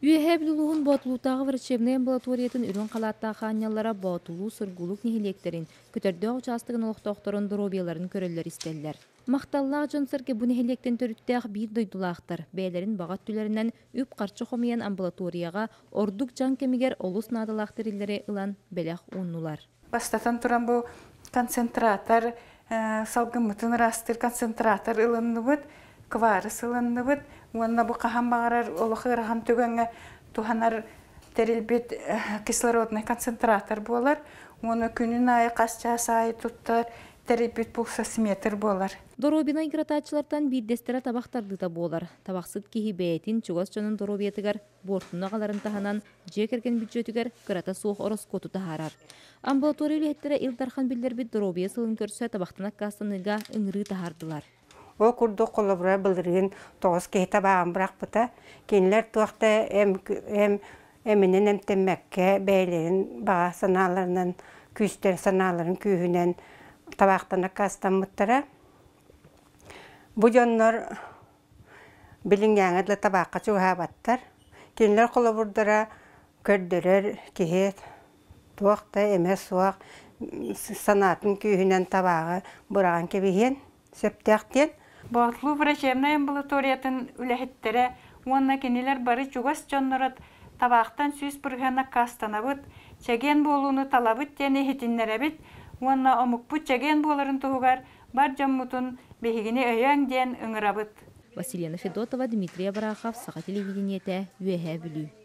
Үөһээ Бүлүү улууһун Боотулуутааҕы врачебнай амбулаториятын үрүҥ халааттаах аанньаллара Боотулуу, Сургуулук нэһилиэктэрин, Көтөрдөөх учаастагын олохтоохторун доруобуйаларын көрөллөр-истэллэр. Махталлаах дьон-сэргэ бу нэһилиэктэн төрүттээх биир дойдулаахтар, бэйэлэрин баҕа өттүлэринэн үп-харчы хомуйан амбулаторияҕа ордук дьаҥ кэмигэр олус наадалаах тэриллэри ылан бэлэх ууннулар. Бастатан туран бу концентратор, салгыммытын ыраастыыр концентратор ылынныбыт, кварыс ылынныбыт уонна бу хаһан баҕарар олох ыарахан түгэҥҥэ туһанар тэрилбит кислородный концентратор буолар. Уонна күнүн аайы хас чаас аайы туттар тэрийбит пульсосметр буолар. Доруобунай ыгыратааччылартан биирдэстэрэ табах тардыыта буолар. Табахсыт киһи бэйэтин чугас дьонун доруобуйатыгар буортуну аҕаларын таһынан, дьиэ кэргэн бүддьүөтүгэр кырата суох ороскуоту таһаарар. Амбулатория үлэһиттэрэ Ил Дархан биллэрбит доруобуйа сылын көрсө табахтан аккаастаныыга ыҥырыы таһаардылар. Ол курдук холобура былырыын 9 киһи табааҕын бырахпыта. Кинилэр туох да эм, эм эминэн эмтэммэккэ бэйэлэрин баҕа санааларынан күүстэр санааларын күүһүнэн табаахтан аккаастаммыттара. Бу дьоннор билиҥҥээҥи да табаахха чугаһаабаттар. Кинилэр холобурдара көрдөрөр киһи туох да эмэ суох санаатын күүһүнэн табааҕы быраҕан кэбиһиэн сөптөөх диэн. Боотулуу врачебнай амбулаториятын үлэһиттэрэ уонна кинилэр бары чугас дьонноро табаахтан 100% аккаастанабыт, чэгиэн буолууну талабыт диэн иһитиннэрэбит уонна омукпут чэгиэн буоларын туһугар бар дьоммутун биһигини өйөөҥ диэн ыҥырабыт. Василена Федотова, Дмитрий Абрахов, Саха телевидениетэ, Үөһээ Бүлүү.